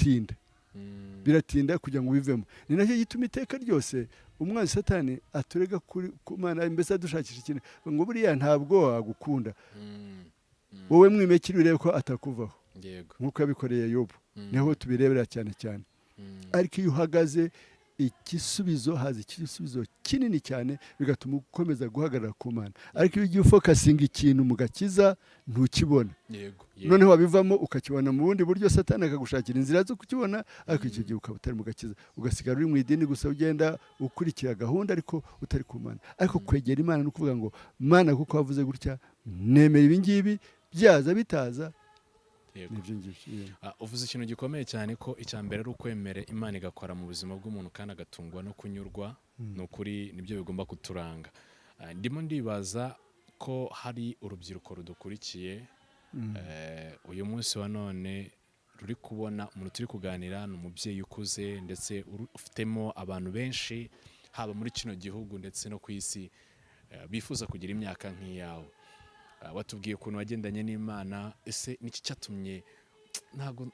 Biratinda. Biratinda kugira ngo ubivemo. Ni nacyo gituma iteka ryose umwanzi Satani aturega kuri ku Mana, mbese adushakisha ikintu ngo buriya ntabwo agukunda. Wowe mwimekiri, urebe ko atakuvaho, nk'uko yabikoreye Yobu. Niho tubirebera cyane cyane. Ariko iyo uhagaze, igisubizo haza, igisubizo kinini cyane, bigatuma ukomeza guhagarara ku Mana. Ariko iyo ugiye ufocusinga ikintu mu gakiza, ntukibona. Noneho wabivamo ukakibona mu bundi buryo, Satani akagushakira inzira zo kukibona, ariko icyo gihe ukaba utari mu gakiza, ugasigara uri mu idini gusa, ugenda ukurikira gahunda ariko utari ku Mana. Ariko kwegera Imana ni ukuvuga ngo: "Mana, kuko wavuze gutya, nemera ibi ngibi, byaza bitaza." Nibyo ngibyo, yeah. Uvuze ikintu gikomeye cyane, ko icya mbere ari ukwemera Imana igakora mu buzima bw'umuntu kandi agatungwa no kunyurwa. Ni ukuri, nibyo bigomba kuturanga. Ndimo ndibaza ko hari urubyiruko rudukurikiye uyu munsi wa none ruri kubona umuntu turi kuganira ni umubyeyi ukuze, ndetse ufitemo abantu benshi, haba muri kino gihugu ndetse no ku isi, bifuza kugira imyaka nk'iyawe. Watubwiye ukuntu wagendanye n'Imana. Ese niki cyatumye, ntabwo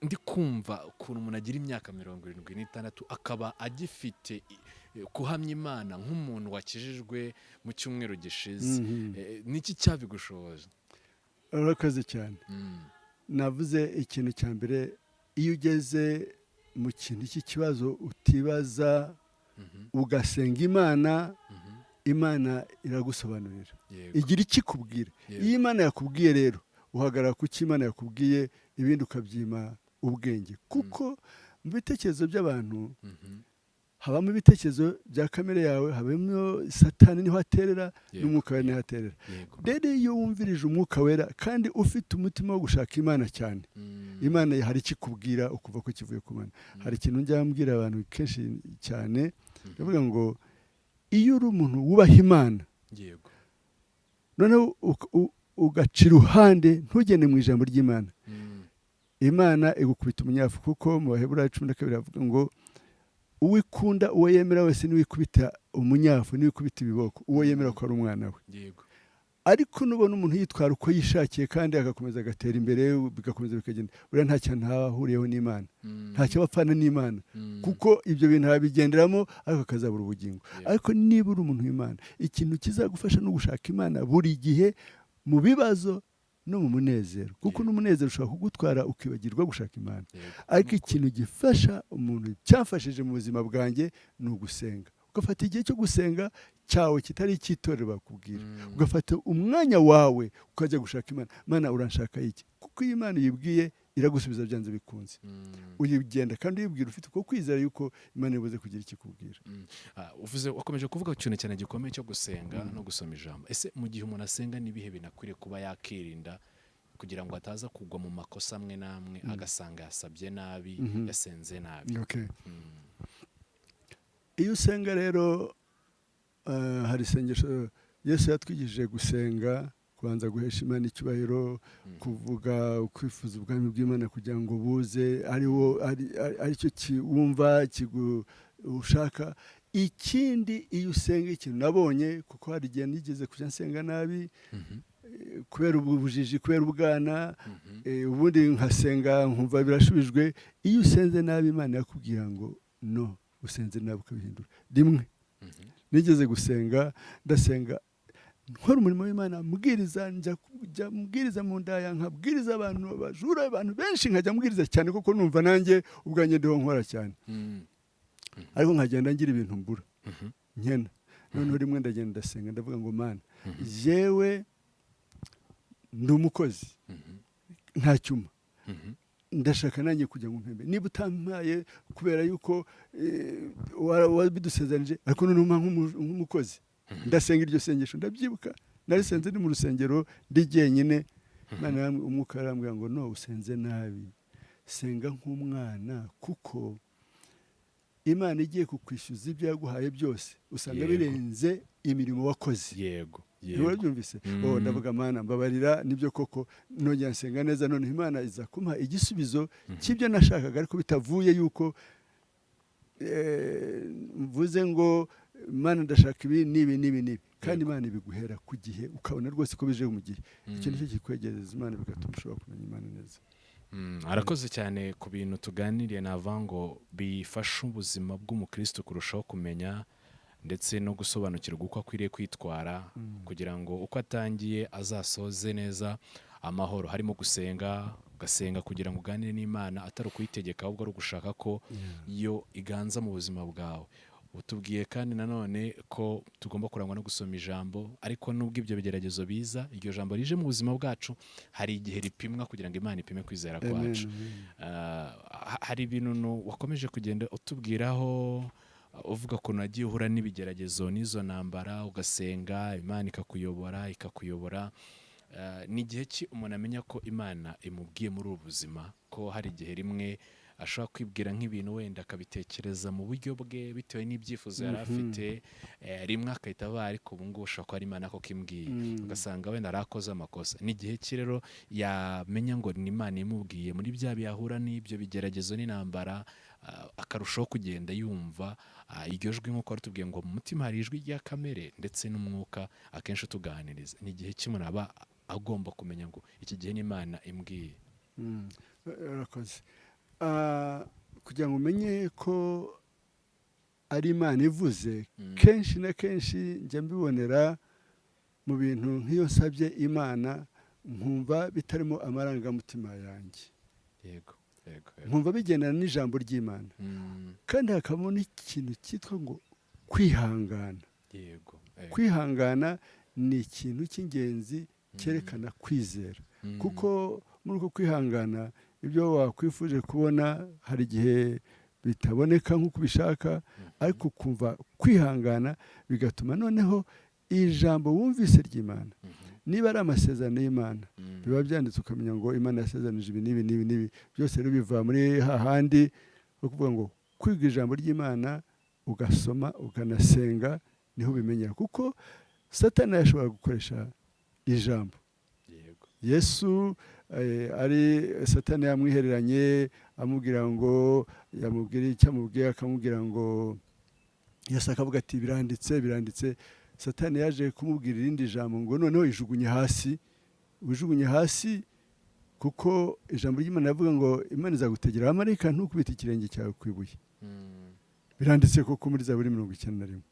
ndi kumva ukuntu umuntu agira imyaka 76 akaba agifite kuhamya Imana nk'umuntu wakijijwe mu cyumweru gishize? Niki cyabigushoboje? Urakoze cyane. Navuze ikintu cya mbere: iyo ugeze mu kintu cy'ikibazo utibaza, ugasenga Imana, Imana iragusobanurira, igira icyo ikubwira. Iyo Imana yakubwiye rero, uhagarara ku cyo Imana yakubwiye, ibindi ukabyima ubwenge, kuko mu bitekerezo by'abantu habamo ibitekerezo bya kamere yawe, habamo Satani niho aterera, n'Umwuka Wera niho aterera. Rero iyo wumvirije Umwuka Wera kandi ufite umutima wo gushaka Imana cyane, Imana hari icyo ikubwira ukuva ko kivuye ku Mana. Hari ikintu njya mbwira abantu kenshi cyane, ndavuga ngo iyo uri umuntu wubaha Imana, noneho ugaca iruhande, ntugende mu ijambo ry'Imana, Imana igukubita umunyafu, kuko mu Baheburayo 12 havuga ngo uwikunda uwo yemera wese niwe ikubita umunyafu, niwe ikubita ibiboko, uwo yemera ko ari umwana we. Ariko nubona umuntu yitwara uko yishakiye kandi agakomeza agatera imbere, bigakomeza bikagenda, buriya nta kintu aba ahuriyeho n'Imana, ntacyo aba apfana n'Imana, kuko ibyo bintu arabigenderamo ariko akazabura ubugingo. Ariko niba uri umuntu w'Imana, ikintu kizagufasha no gushaka Imana buri gihe, mu bibazo no mu munezero, kuko n'umunezero ushobora kugutwara ukibagirwa gushaka Imana. Ariko ikintu gifasha umuntu, cyafashije mu buzima bwanjye, ni ugusenga, ugafata igihe cyo gusenga cyawe kitari icy'itorero bakubwira, ugafata umwanya wawe ukajya gushaka Imana: "Mana, uranshaka iki?" Kuko iyo Imana uyibwiye, iragusubiza byanze bikunze. Uyigenda kandi uyibwira ufite uko kwizera yuko Imana ibuze kugira icyo ikubwira. Uvuze, wakomeje kuvuga ikintu cyane gikomeye cyo gusenga no gusoma ijambo. Ese mu gihe umuntu asenga, n'ibihe binakwiriye kuba yakirinda kugira ngo ataza kugwa mu makosa amwe n'amwe, agasanga yasabye nabi, yasenze nabi? Okay. Iyo usenga rero, hari isengesho Yesu yatwigishije gusenga: kubanza guhesha Imana icyubahiro, kuvuga kwifuza ubwami bw'Imana kugira ngo buze, ari wo aricyo wumva ushaka. Ikindi, iyo usenga, ikintu nabonye, kuko hari igihe nigeze kujya nsenga nabi, kubera ubujiji, kubera ubwana, ubundi nkasenga nkumva birashubijwe. Iyo usenze nabi, Imana yakubwira ngo: "No, usenze nabi," ukabihindura. Rimwe nigeze gusenga, ndasenga, nkora umurimo w'Imana, mbwiriza, njya kujya mbwiriza mu ndaya, nkabwiriza abantu bajura, abantu benshi, nkajya mbwiriza cyane kuko numva nanjye ubwanjye ndiho nkora cyane, ariko nkagenda ngira ibintu mbura, nkena. Noneho rimwe ndagenda ndasenga, ndavuga ngo: "Mana, jewe ndi umukozi, nta cyuma, ndashaka nanjye kujya ngo mpembe niba utampaye kubera yuko wabidusezeranyije, ariko noneho umpa nk'umukozi." Ndasenga iryo sengesho, ndabyibuka, narisenze ndi mu rusengero ndi jyenyine. Imana Umwuka arambwira ngo: "No, usenze nabi, senga nk'umwana," kuko Imana igiye kukwishyuza ibyo yaguhaye byose, usanga birenze imirimo wakoze. Ntiwabyumvise? Oh, ndavuga: "Mana, mbabarira, nibyo koko." Nongera nsenga neza, noneho Imana iza kumpa igisubizo cy'ibyo nashakaga, ariko bitavuye yuko mvuze ngo: "Mana, ndashaka ibi n'ibi n'ibi n'ibi." Kandi Imana ibiguhera ku gihe, ukabona rwose ko bije mu gihe. Icyo nicyo kikwegereza Imana, bigatuma ushobora kumenya Imana neza. Arakoze cyane ku bintu tuganiriye, navuga ngo bifasha ubuzima bw'umukristo kurushaho kumenya ndetse no gusobanukirwa uko akwiriye kwitwara kugira ngo uko atangiye azasoze neza amahoro. Harimo gusenga, ugasenga kugira ngo uganire n'Imana, atari ukuyitegeka ahubwo ari ugushaka ko yo iganza mu buzima bwawe. Utubwiye kandi nanone ko tugomba kurangwa no gusoma ijambo, ariko nubwo ibyo bigeragezo biza, iryo jambo rije mu buzima bwacu, hari igihe ripimwa kugira ngo Imana ipime kwizera kwacu. Hari ibintu wakomeje kugenda utubwiraho, uvuga ukuntu wagiye uhura n'ibigeragezo n'izo ntambara, ugasenga Imana ikakuyobora ikakuyobora. Ni igihe ki umuntu amenya ko Imana imubwiye muri ubu buzima? Ko hari igihe rimwe ashobora kwibwira nk'ibintu wenda akabitekereza mu buryo bwe bitewe n'ibyifuzo yari afite, rimwe agahita aba, ariko ubu ngubu ushobora kuba ari Imana koko imbwiye, ugasanga wenda yarakoze amakosa. Ni igihe ki rero yamenya ngo ni Imana imubwiye muri bya biyahura n'ibyo bigeragezo n'intambara, akarushaho kugenda yumva iryo jwi, nk'uko watubwiye ngo mu mutima hari ijwi rya kamere ndetse n'umwuka akenshi utuganiriza? Ni igihe ki umuntu aba agomba kumenya ngo iki gihe ni Imana imbwiye? Urakoze. Kugira ngo umenye ko ari Imana ivuze, kenshi na kenshi njya mbibonera mu bintu nk'iyo nsabye Imana nkumva bitarimo amarangamutima yanjye, yego yego yego. nkumva bigendana n'ijambo ry'Imana, kandi hakabamo n'ikintu cyitwa ngo kwihangana. yego yego. Kwihangana ni ikintu cy'ingenzi cyerekana kwizera, kuko muri uko kwihangana ibyo wakwifuje kubona hari igihe bitaboneka nk'uko ubishaka, ariko ukumva kwihangana bigatuma noneho ijambo wumvise ry'Imana, niba ari amasezerano y'Imana, biba byanditse, ukamenya ngo Imana yasezeranije ibi n'ibi n'ibi n'ibi byose. Rero biva muri hahandi ho kuvuga ngo kwiga ijambo ry'Imana, ugasoma, ukanasenga, niho ubimenyera, kuko Satani yashobora gukoresha ijambo. Yesu ari Satani yamwihereranye, amubwira ngo yamubwira icyo amubwiye, akamubwira ngo, Yesu akavuga ati: "Biranditse, biranditse." Satani yaje kumubwira irindi jambo ngo: "Noneho ijugunye hasi, wijugunye hasi, kuko ijambo ry'Imana rivuga ngo Imana izagutegera abamarayika, ntukubite ikirenge cyawe ku ibuye." Biranditse koko muri Zaburi 91.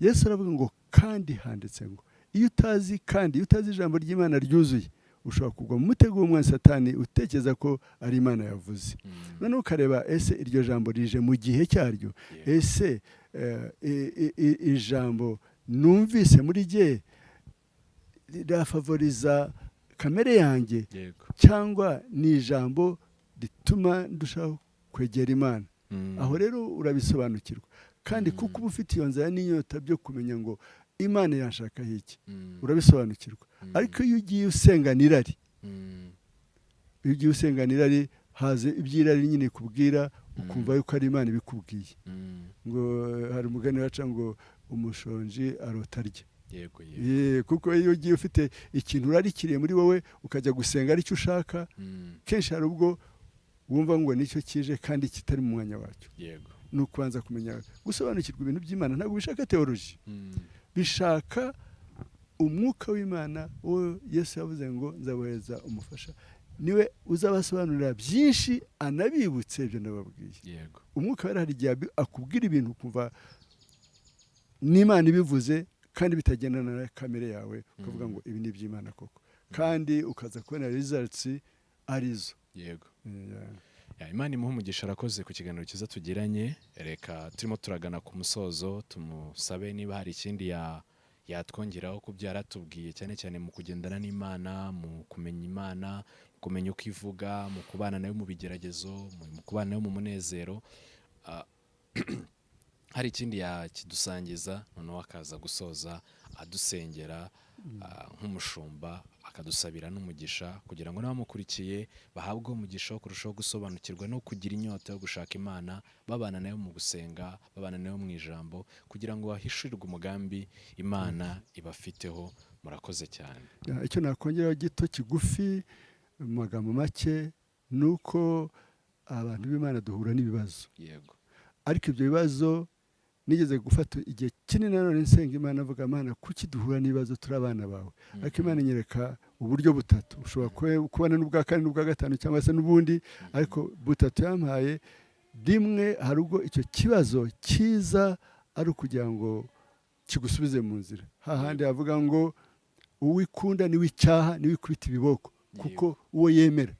Yesu aravuga ngo: "Kandi handitse ngo." Iyo utazi, kandi iyo utazi ijambo ry'Imana ryuzuye, ushobora kugwa mu mutego w'umwanzi Satani, utekereza ko ari Imana yavuze. Noneho ukareba: ese iryo jambo rije mu gihe cyaryo? Ese ijambo numvise muri jye rirafavoriza kamere yanjye, cyangwa ni ijambo rituma ndushaho kwegera Imana? Aho rero urabisobanukirwa, kandi kuko uba ufite iyo nzara n'inyota byo kumenya ngo Imana iranshakaho iki, urabisobanukirwa. Ariko iyo ugiye usengana irari, iyo ugiye usengana irari, haza iby'irari nyine kubwira, ukumva yuko ari Imana ibikubwiye. Ngo hari umugani baca ngo umushonji arota arya. yego yego Kuko iyo ugiye ufite ikintu urarikiriye muri wowe, ukajya gusenga aricyo ushaka, kenshi hari ubwo wumva ngo nicyo kije kandi kitari mu mwanya wacyo. Ni ukubanza kumenya gusobanukirwa ibintu by'Imana. Ntabwo bishaka théologie, bishaka umwuka w'Imana, uwo Yesu yavuze ngo: "Nzabohereza umufasha, niwe uzabasobanurira byinshi, anabibutse ibyo nababwiye." Umwuka wera hari igihe akubwira ibintu ukumva n'Imana ibivuze, kandi bitagendana na kamere yawe, ukavuga ngo ibi ni iby'Imana koko, kandi ukaza kubona results arizo. Yeah. Ya, Imana imuhe umugisha, arakoze ku kiganiro cyiza tugiranye. Reka turimo turagana ku musozo, tumusabe niba hari ikindi yatwongeraho ku byo yaratubwiye, cyane cyane mu kugendana n'Imana, mu kumenya Imana, mu kumenya uko ivuga, mu kubana nayo mu bigeragezo, mu kubana nayo mu munezero. Hari ikindi yakidusangiza, noneho akaza gusoza adusengera nk'umushumba, akadusabira n'umugisha kugira ngo n'abamukurikiye bahabwe umugisha wo kurushaho gusobanukirwa no kugira inyota yo gushaka Imana, babana nayo mu gusenga, babana nayo mu ijambo, kugira ngo bahishurirwe umugambi Imana ibafiteho. Murakoze cyane. Ya, icyo nakongeraho gito kigufi mu magambo make ni uko abantu b'Imana duhura n'ibibazo, ariko ibyo bibazo Nigeze gufata igihe kinini nanone nsenga Imana, avuga: "Mana, kuki duhura n'ibibazo turi abana bawe?" Ariko Imana inyereka uburyo butatu ushobora kubona, n'ubwa kane n'ubwa gatanu cyangwa se n'ubundi, ariko butatu yampaye. Rimwe, hari ubwo icyo kibazo kiza ari ukugira ngo kigusubize mu nzira, hahandi havuga ngo uwikunda niwe icyaha, niwe ikubita ibiboko, kuko uwo yemera.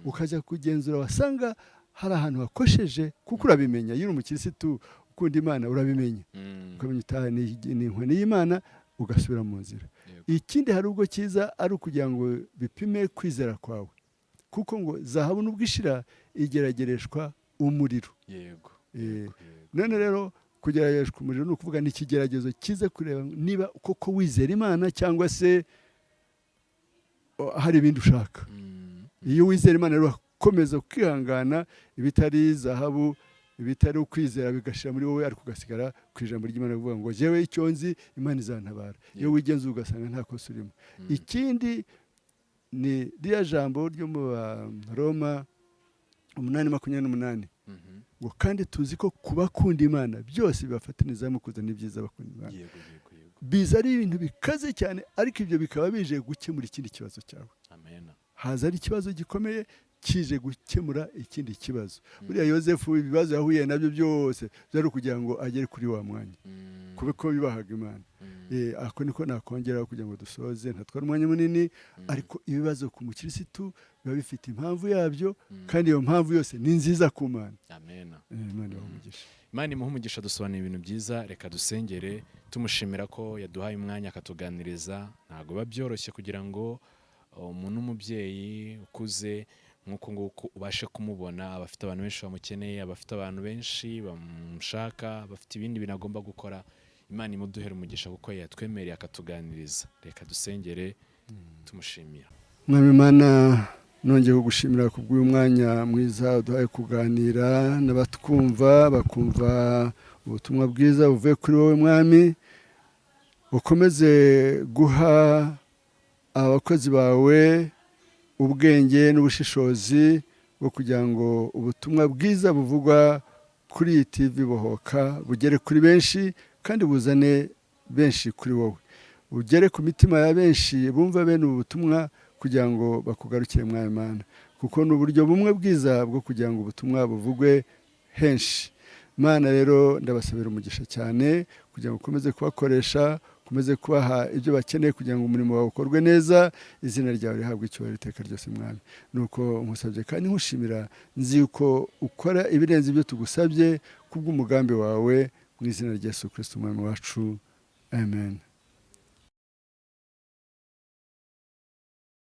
Ukajya kugenzura, wasanga hari ahantu hakosheje, kuko urabimenya iyo uri umukirisitu ukunda Imana, urabimenya, ukamenya utaha ni inkoni y'Imana, ugasubira mu nzira. Ikindi, hari ubwo cyiza ari ukugira ngo bipime kwizera kwawe, kuko ngo zahabu nubwo ishira igeragereshwa umuriro. None rero kugerageshwa umuriro ni ukuvuga ni ikigeragezo kiza kureba niba koko wizera Imana cyangwa se hari ibindi ushaka. Iyo wizera Imana rero ukomeza ukihangana, ibitari zahabu, ibitari ukwizera bigashira muri wowe, ariko ugasigara ku ijambo ry'Imana, kuvuga ngo jewe icyo nzi, Imana izantabara. Iyo wigenzura ugasanga nta kosa urimo. Ikindi ni ririya jambo ryo mu Roma 8:28, ngo kandi tuzi ko ku bakunda Imana byose bibafataniriza mu kuzana ibyiza bakunda Imana. yego yego yego Biza ari ibintu bikaze cyane, ariko ibyo bikaba bije gukemura ikindi kibazo cyawe. Amen. Haza ari ikibazo gikomeye kije gukemura ikindi kibazo. Buriya Yosefu ibibazo yahuye nabyo byose byari ukugira ngo agere kuri wa mwanya, kube ko yubahaga Imana. Ako niko nakongeraho kugira ngo dusoze, ntatwara umwanya munini. Ariko ibibazo ku mukirisitu biba bifite impamvu yabyo, kandi iyo mpamvu yose ni nziza ku Mana. Amen. Imana ibahe umugisha. Imana imuhe umugisha, dusobanura ibintu byiza. Reka dusengere tumushimira ko yaduhaye umwanya akatuganiriza. Ntabwo biba byoroshye kugira ngo umuntu w'umubyeyi ukuze nk'uku nguku ubashe kumubona. Aba afite abantu benshi bamukeneye, aba afite abantu benshi bamushaka, bafite ibindi bintu agomba gukora. Imana imuduhere umugisha kuko yatwemereye akatuganiriza. Reka dusengere tumushimira. Mwami Mana, nongeye kugushimira kubw'uyu mwanya mwiza uduhaye kuganira n'abatwumva, bakumva ubutumwa bwiza buvuye kuri wowe. Mwami, ukomeze guha abakozi bawe ubwenge n'ubushishozi bwo kugira ngo ubutumwa bwiza buvugwa kuri iyi TV Bohoka bugere kuri benshi kandi buzane benshi kuri wowe, ugere ku mitima ya benshi bumva bene ubu butumwa kugira ngo bakugarukire, Mwami Mana, kuko ni uburyo bumwe bwiza bwo kugira ngo ubutumwa buvugwe henshi. Mana rero, ndabasabira umugisha cyane kugira ngo ukomeze kubakoresha, ukomeze kubaha ibyo bakeneye kugira ngo umurimo wawe ukorwe neza, izina ryawe rihabwe icyubahiro iteka ryose. Mwami, nuko nkusabye kandi nkushimira, nzi yuko ukora ibirenze ibyo tugusabye kubw'umugambi wawe, mu izina rya Yesu Kristo Umwami wacu, amen.